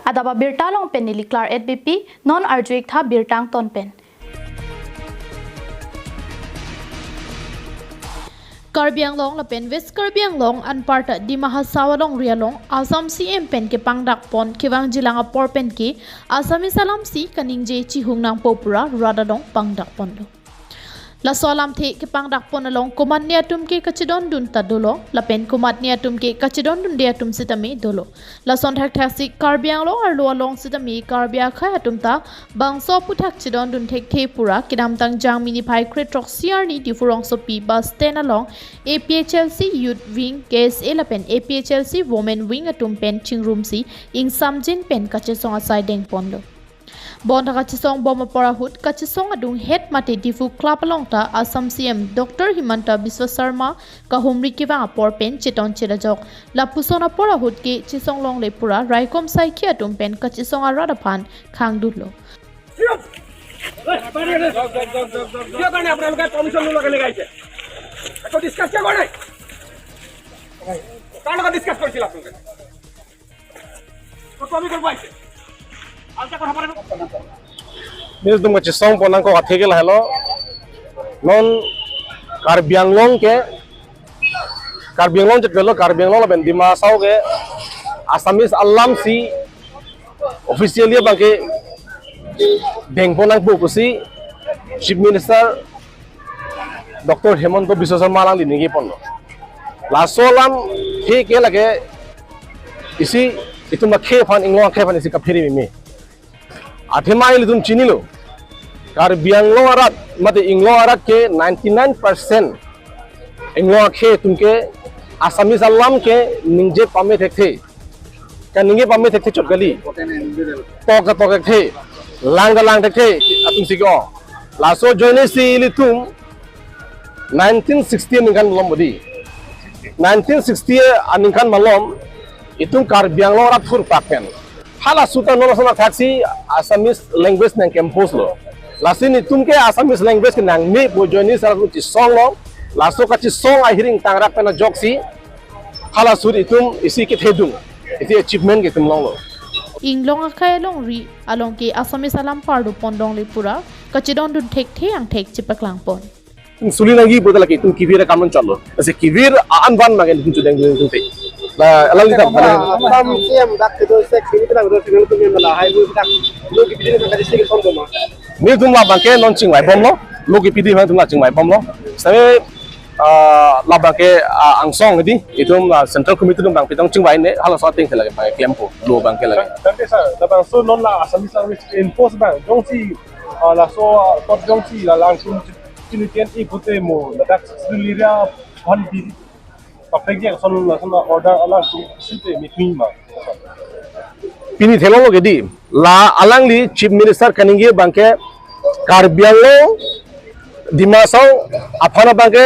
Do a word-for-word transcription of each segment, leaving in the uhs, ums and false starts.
Adap abirta along pen neli Claret Beypi, non arju-ik tha birta angton pen. Karbi Anglong lapen West Karbi Anglong anparta Dima Hasao alongri along Assam C M pen kepangdak pon kevangjilang apor pen ke Assamese alam si kaningje chihung nangpo pura rat along pangdak ponlo. Laso alamthe kepangdak pon along komatne atum ke kachedondun ta dolo, lapen komatne atum ke kachedondunde atum sitame dolo. Lason thakthak si Karbi Anglong arlo along sitame Karbi akhei atum ta bangso aphuthak chedondun thekthe pura kedamtang Jangmi niphai kre-throksi arni Diphu rongsopi bus stand along A P H L C Youth Wing, K S A lapen A P H L C Women Wing atum pen chingrumsi ingsamjin pen kachesong asai dengponlo. Bonta kachesong bom apor ahut kachesong adung het mate Diphu Club along ta Assam C M Doctor Himanta Biswa Sarma kahumri kevang apor pen cheton chedajok. Lapuson apor ahut ke chesong longle pura raikom saikhi atum pen kachesong arat aphan khangdunlo. কিয় কাৰণে আপোনালোকে পাৰ্মিশ্যন নোলোৱাকে এনেকে আহিছে? একো ডিছকাছ কিয় কৰা নাই? কাৰ লগত ডিছকাছ কৰিছিল আপোনালোকে? ক'ত আমি কৰিব আহিছে? ভালকে কথা পাতিব। Nelitum kachesong pon nangkok athe ke lahelo. Non Karbi Anglong ke, Karbi Anglong chot ke lo, Karbi Anglong lapen Dima Hasao ke Assamese alam si officially abang ke dengpon nangpo pusi Chief Minister Doctor Himanta Biswa Sarma alangli ningje ponlo. Laso alamthe ke lake isi itum akhei aphan, Inglong akhei aphan isi kaphere meme. Athema ilitum chinilo. Karbi Anglong arat mate Inglong arat ke ninety nine percent Inglong akhei atum ke Assamese alam ke ningje pame thekthe. Kaningje pame thekthe chot kali. Tok ta tok thekthe. Lang ta lang thekthe. Atum si ko. Laso ajoine si ilitum nineteen sixty aningkan malom bodi. Nineteen sixty aningkan malom itum Karbi Anglong arat thurpak pen halaso ta non asona thaksi Assamese language nangkempose lo. Lasi nelitum ke Assamese language ke nangne pu ajoine si laso chesonglo. Laso kachesong ahir ingtangrak pen ajoksi halaso itum isi kethedung, isi achievement ke itum longlo. Inglong akhei alongri along ke Assamese alam pardo pon longle pura kachedondun thekthe angthek chepaklang pon. Suli nangji pu ta lake itum kevir akam chotlo. Ase kevir a-an van magen itum chedengdun te. La alangli ta bana. Assam C M dak kedo sek sini kita bedo sini itum mala hai bu dak. Lo kevir na kali sini son boma. Nelitum labang ke non chingvai bomlo. Lo kevir itum la chingvai bomlo. Save, ah, labang ke, ah, angsong di itum, ah, Central Committee itum bang pitong chingvaine halaso ateng ke lake bang klempo lo abang ke lake. Thank you, sir. Labangso non la Assamese language enforce abang jongsi, ah, laso, ah, tot jongsi la langtum chini ten i pute mo ladak Sri Liria phan di paprek je son lason order alangtum site mi thui ma. Pini theklonglo ke di la alangli Chief Minister kaningje abang ke Karbi Anglong, Dima Hasao aphan abang ke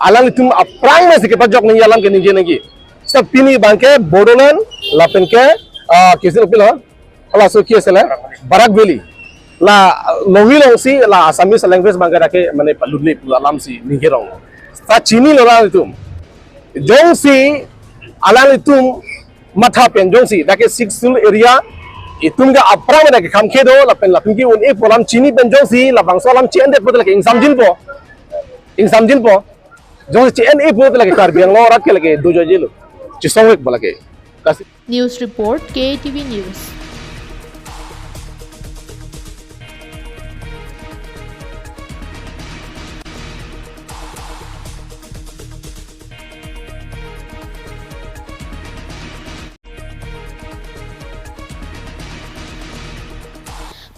alanglitum aphrang mesi kepajok nangji alam ke ningje nangji. Seta pini abang ke Bodoland lapen ke, ah, kisil pilo halaso ki asele Barak Valley. La longhi longsi la Assamese language abang ke dak ke mane palut le pu alam si ningje rong. Seta chinilo la itum. Jongsi alanglitum matha pen jongsi dak ke Sixth Schedule area itum ke aphrang dak ke kham khedo lapen lapen ke un-e pu alam chini pen jongsi labangso alam chi-en det pu lake ingsamjinpo. Ingsamjinpo. Jongsi chi-en-e pu lake Karbi Anglong arat ke lake dojoijelo. Chesongvekpo lake. Kasi News report, K A T V News.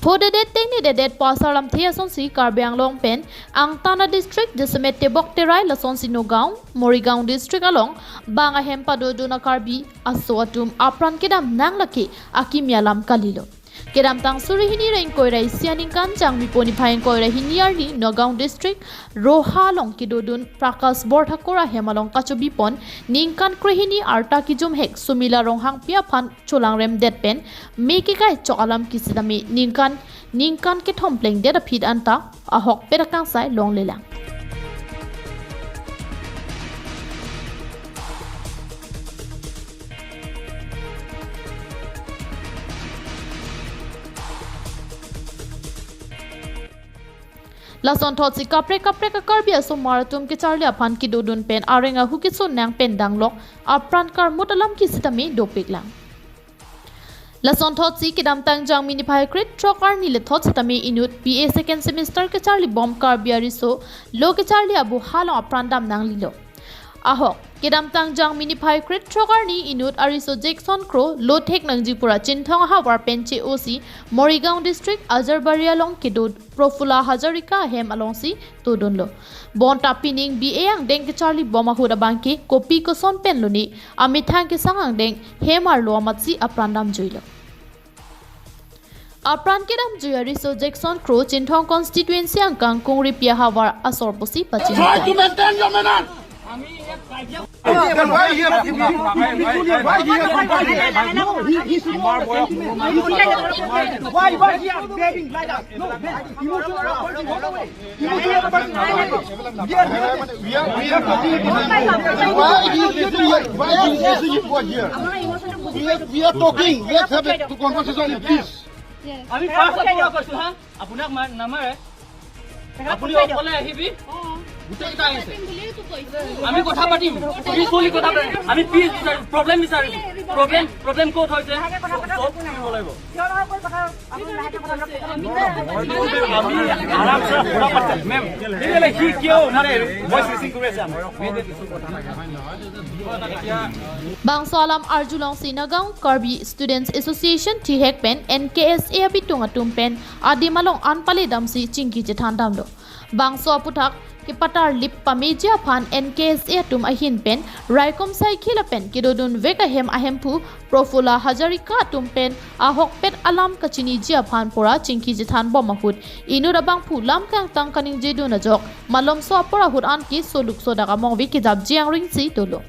Phodedet tengnededet pu asar lamthe asonsi Karbi Anglong pen Angtan a-district jasemet Tebok Terai lasonsi Nagaon, Morigaon district along bang ahem padodun a-Karbi aso atum apran kedam nang lake akimi alam kalilo. Kedamtang suri hini ra ingkoi ra isi aningkan Jangmi po niphai ingkoi ra hini arni Nagaon district Roha along kedodun Prakash Borthakur ahem along kachobi pon ningkan krehini arta kijumhek Sumila Ronghangpi aphan cholangremdet pen me kekai chok alam kisitame ningkan ningkan kethom plengdet aphi anta ahokpet akangsai longlelang. Lason thotsi kaprek kaprek a-Karbi asomar atum kecharli aphan kedodun pen areng ahu keson nang pen danglok apran karmut alam ke sitame dopiklang. Lason thotsi kedamtang Jangmi niphai krethrok arni le thot sitame inut B A second semester kecharli bom Karbi ariso lo kecharli abu halong apran dam nanglilo. Ahok, kedamtang Jangmi niphai krethrok arni inut ariso Jackson Kro lo thek nangji pura Chinthong ahavar pen che-osi Morigaon district Ajarbari along kedo Prafula Hazarika ahem alongsi dodunlo. Bonta pining B A angdeng kecharli bom ahut abangke kopi koson pen lone amethang kesang angdeng hem arlo amatsi apran damjuilo. Apran kedamjui ariso Jackson Kro Chinthong constituency angkang Kongripi ahavar asor pusi pachini. Try to maintain your manners. Then why he have, why he have, why he have, why he have behaving like that? No, man. Emotional. We are, we are talking. Why he is using it? Why he is using it for here? We are, we are talking. Let's have a conversation in peace. আমি ফাৰ্ষ্ট পৰা কৈছো হা, আপোনাক মাৰ নামাৰে। আপুনি অকলে আহিবি। গোটেইকেইটা আহিছে। আমি কথা পাতিম। পিচফুলি কথা পাতিম। আমি পিচ বিচাৰিম, প্ৰব্লেম বিচাৰিম। প্ৰব্লেম, প্ৰব্লেম ক'ত হৈছে? চব কৰিব লাগিব। আমি আৰামছে কথা পাতিম। মেম, তেতিয়াহ'লে সি কিয় মানে ভইচ ৰেচিং কৰি আছে আমাৰ? Bangso alam arjulongsi Nagaon Karbi Students Association thihek pen N K S A abitung atum pen adim along an pale damsi chingki chethan damlo. Bangso aputhak kepatarlip pameji aphan N K S A atum ahin pen raikom saikhi lapen kedodun vek ahem ahemphu Prafula Hazarika atum pen ahokpet alam kachiniji aphan pura chingki chethan bom ahut inut abangphu lam kangtang kaningjedun ajok malomso apor ahut anke soluk sodak among vi kejapji angringsi dolo.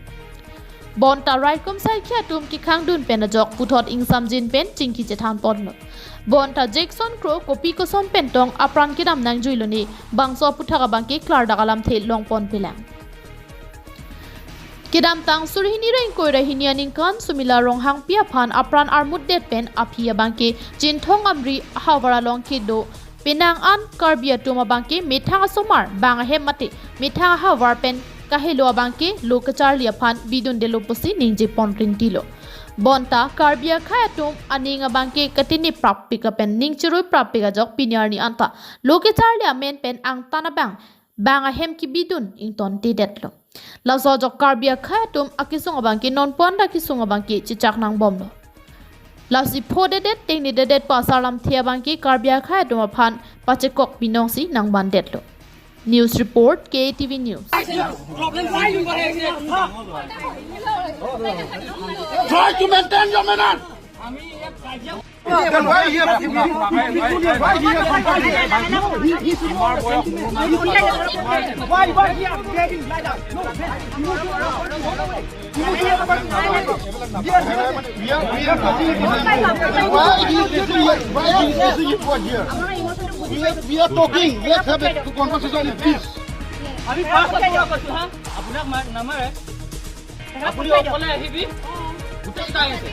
Bonta raikom saikhi atum kekhangdun pen ajok puthot ingsamjin pen chingki chethan ponlo. Bonta Jackson Kro kopi koson pen tong apran kedam nangjuilo ne bangso aputhak abangke klardak alamthe longponpelang. Kedamtang suri hini ra ingkoi ra hini aningkan Sumila Ronghangpi aphan apran armutdet pen aphi abangke Chinthong Amri ahavar along kedo penang an Karbi atum abangke methang asomar bang ahem mate methang ahavar pen kahelo abangke lo kecharli aphan bidundelo pusi ningje pon ringtilo. Bonta Karbi akhei atum aning abangke katini prappik lapen ning chirui prappik ajok pini arni anta lo kecharli amen pen angtan abang bang ahem kebidun ingtontedetlo. Laso ajok Karbi akhei atum akesung abangke nonpu anta kesung abangke chechak nangbomlo. Lasi phodedet tengnededet pu asar lamthe abangke Karbi akhei atum aphan pachekok binongsi nangbandetlo. News report, K A T V News. Try to maintain your manners. Then why he have, why he have, why he have, why he have behaving like that? No, man. We are, we are talking. Why he is using it? Why he is using it for here? We are, we are talking. Let's have a conversation in peace. আমি ফাৰ্ষ্ট পৰা কৈছো হা, আপোনাক মাৰ নামাৰে। আপুনি অকলে আহিবি। গোটেইকেইটা আহিছে।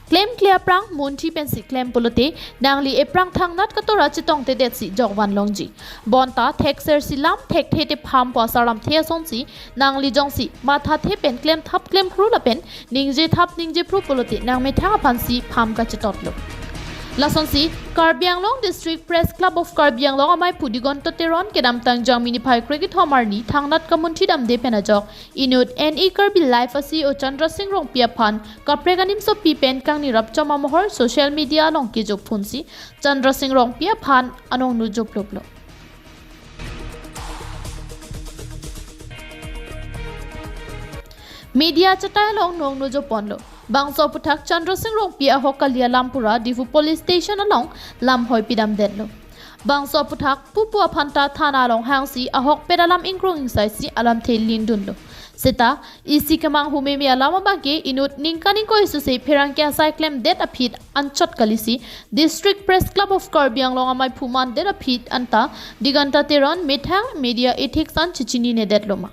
Klemkle aphrang munthi pensi klem pulote nangli ephrang thangnat katora chetongtedetsi jokvan longji. Bonta theksersi lam thekthe te pham pu asar lamthe asonsi nangli jongsi mathathe pen klemthap klemphru lapen ningjethap ningjephru pulote nangmethang aphansi pham kachetotlo. Lasonsi Karbi Anglong District Press Club of Karbi Anglong amaiphu Diganta Teron kedamtang Jangmi niphai krekethom arni thangnat kamunthi damde pen ajok inut N E Karbi Live a-C E O Chandra Singh Rongpi aphan kaprek animsopi pen kangni rapchom amohor social media along kejok phunsi Chandra Singh Rongpi aphan anong nu joploplo. Media chatai along nong nu joponlo. Bangso aputhak Chandra Singh Rongpi ahok kali alam pura Diphu Police Station along lam hoi pidamdetlo. Bangso aputhak pupu aphanta thana along hangsi ahokpet alam ingkrung ingsaisi alamthe lindunlo. Seta isi kemanghu meme alam abangke inut ningkan ingkoi suse pherangke asai klemdet aphi anchot kalisi District Press Club of Karbi Anglong amaiphu mandet aphi anta Diganta Teron methang media ethics an chechinine detlo ma.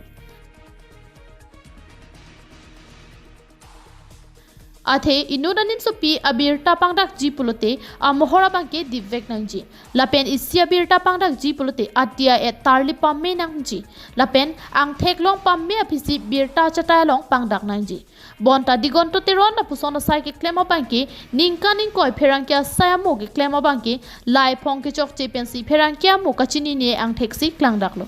Athe inut animsopi abirta pangdakji pulote amohor abangke dipvek nangji. Lapen isi abirta pangdakji pulote ati a-et tarli pame nangji. Lapen angthek long pame aphisi birta chatai along pangdak nangji. Bonta Digonto Teron lapuson asai keklem abangke ningkan ingkoi pherangke asai amo keklem abangke laiphong kechokche pensi pherangke amo kachinine angtheksi klangdaklo.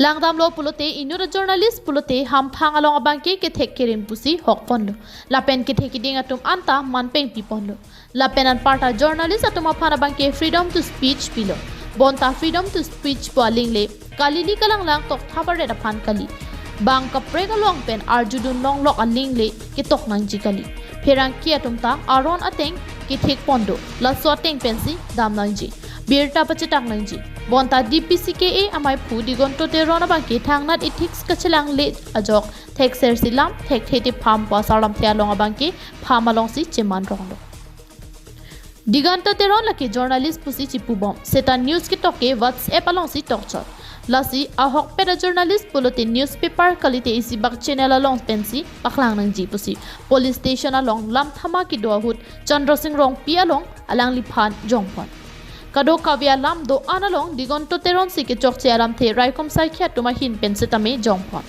Langdamlo pulote inut a-journalist pulote hamphang along abangke kethek kerim pusi hokponlo. Lapen kethek keding atum anta manpeng piponlo. Lapen anparta journalist atum aphan abangke freedom to speech pilo. Bonta freedom to speech pu aling le kalili kalanglang tokthap aret aphan kali. Bang kaprek along pen arjudun longlok aling le ketok nangji kali. Pherangke atum ta aron ateng kethekpon do, laso ateng pensi dam nangji, birta pachetak nangji. Bonta D P C K A amei aphu Digonto Teron abangke thangnat ethics kachelangle ajok theksersi lam thekthe tepham pu asarlamthe along abangke pham alongsi cheman ronglo. Digonto Teron lake journalist pusi chipubom, seta news ketok ke WhatsApp alongsi tokchot. Lasi ahokpet a-journalist pulote newspaper kalite isibak channel along pensi paklang nangji pusi police station along lam thama kedo ahut Chandra Singh Rongpi along alangliphan jongpon. Kadokave alam do-an along Digonto Teron si kechokche alamthe raikom saikhi atum ahin pen setame jongpon.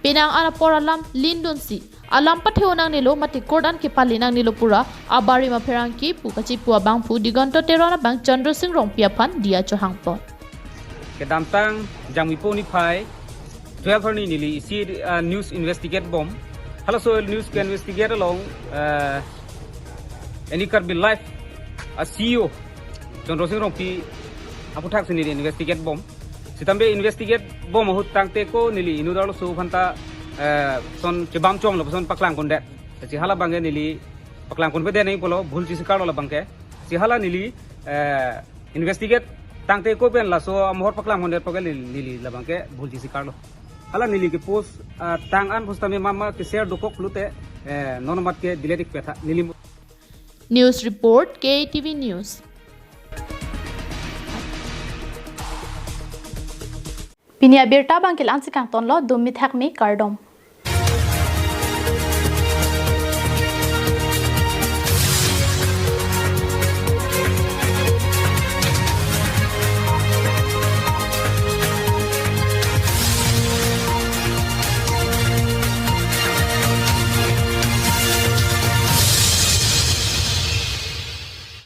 Penang an apor alam lindunsi alam patheo nangnelo mate court an kepale nangnelo pura abarim apherangke pu kachipu abangphu Digonto Teron abang Chandra Singh Rongpi aphan diya chohangpon. Kedamtang Jangmipo niphai twelve arni neli isi, ah, news investigate bom. Halaso news ke investigate along, ah, Any Karbi Live a-C E O Chandra Singh Rongpi aputhaksi neli investigate bom. Sitame investigate bom ahut tangte ko neli inut arloso aphanta, eh, son chebam chomlo son paklangpondet. Si hala abangke neli paklangponpedet nangji pulo bhul chisikarlo labangke. Si hala neli, eh, investigate tangte ko pen laso amohor paklangpondet puke neli, neli labangke bhul chisikarlo. Hala neli ke post, ah, tang an post tame mama ke share dokok pulote, eh, non amat ke delete ik petha neli. News report, K T V News. Pini abirta abangke la-ansi kangtonlo, dum mithak me kardom.